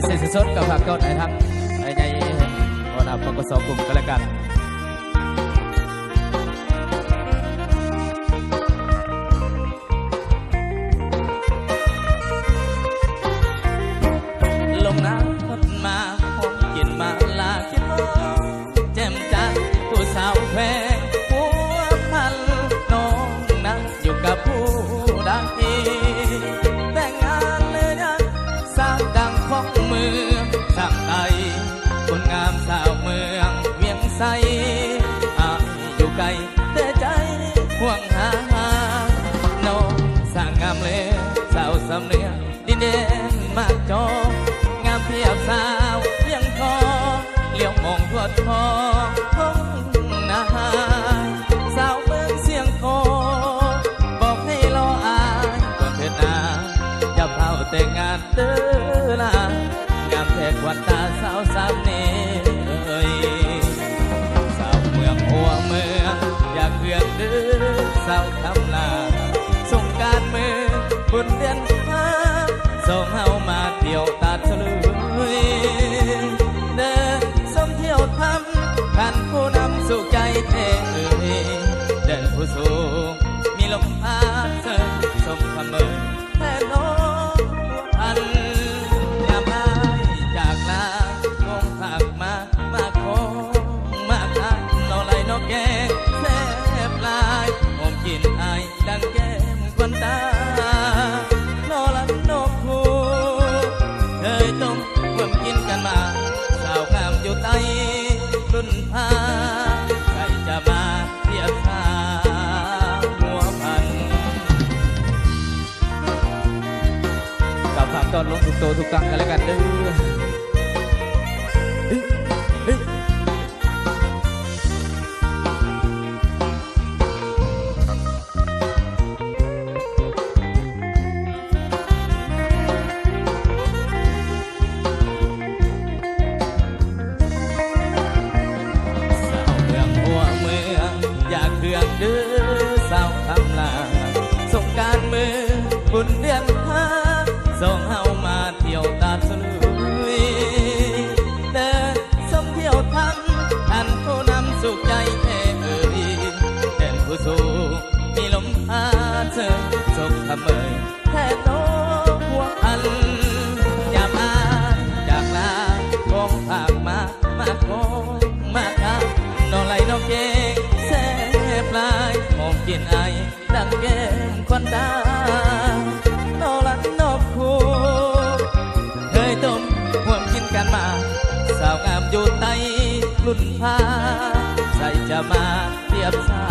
ເສຍງສົດໆ ກໍຝາກຕ້ອນໃຫ້ທັງອ້າຍໃຫຍ່ ຫົວໜ້າ ປກສ ກຸ່ມ ກໍແລ້ວກັນ. ລົມໜາວພັດມາ ຫອມກິ່ນມາລາຄິດຮອດ ແຈ່ມຈັນຜູ້ສາວແພງ ພົວພັນນ້ອງນາງຢູ່ກັບຜູ້ໃດ ແຕ່ງງານແລ້ວຍັງ ສາວດັງຂອງເມືອງສາມໄກ ຄົນງາມສາວເມືອງວຽງໄຊ ອາຍຢູ່ໄກແຕ່ໃຈຫວງຫາ ນ້ອງສາວງາມແລະສາວສຳເໜືອງ ດິນແດນໝາກຈອງ ງາມທຽບສາວວຽງທອງ ຫຼຽວມອງທວດທອງ ທ້ອງນາ ສາວເມືອງຊຽງຂອງ ບອກໃຫ້ລໍອາຍກ່ອນເທີດນາ ຢ່າຟ້າວແຕ່ງງານເດີລາ ງາມແທ້ຂວັນຕາສາວສາມເນຍ ສາວເມືອງຫົວເມືອງ ຢ່າເຄືອງເດີສາວຄຳລາ ສົງການເມືອງບຸນເດືອນຫ້າ ສອງເຮົາມາທ່ຽວຕາດສະລຸຍ ເດີຊົມທ່ຽວທຳ ທ່ານຜູ້ນຳສຸກໃຈແທ້ເອີຍ ແດນຜູ້ສູງມີລົມພັດເຊີນ ຊົມຄຳເມີຍແທ້ນ້ອງ ອັນຍາມອ້າຍຈາກລາ ຄອງພາກມາ ມາຄອງມາຄາ ໜໍ່ໄຫຼໜໍ່ແກງແຊບຫຼາຍ ຫອມກິ່ນອາຍ ດັ່ງແກ້ມຂວັນຕາ ໜໍ່ລະນົກຄູ ເຄີຍຕົ້ມຮ່ວມກິນກັນມາ ສາວງາມຢູ່ໃຕ້ລຸນພາ ໃຜຈະມາທຽບສາຫົວພັນ ກໍຝາກຕ້ອນລົງທຸກໂຕທຸກຕັງກັນແລ້ວກັນເດີ. ສາວເມືອງຫົວເມືອງ ຢ່າເຄືອງເດີສາວຄຳລາ ສົງການເມືອງບຸນເດືອນຫ້າ ສອງເຮົາມາທ່ຽວຕາດສະລຸຍ ເດີ ຊົມທ່ຽວທຳ ທ່ານຜູ້ນຳສຸກໃຈແທ້ເອີຍ ແດນຜູ້ສູງມີລົມພັດເຊີນ ຊົມຄຳເມີຍແທ້ນ້ອງພວກອັນ ຍາມອ້າຍຈາກລາ ຂອງພາກມາ ມາຂອງມາຄາ ໜໍ່ໄຫຼໜໍ່ແກງແຊບຫຼາຍ ຫອມກິ່ນອາຍ ດັ່ງແກ້ມຂວັນຕາ ໜໍ່ລະນົກຄູ ເຄີຍຕົ້ມຮ່ວມກິນກັນມາ ສາວງາມຢູ່ໃຕ້ລຸນພາ ໃຜຈະມາທຽບສາ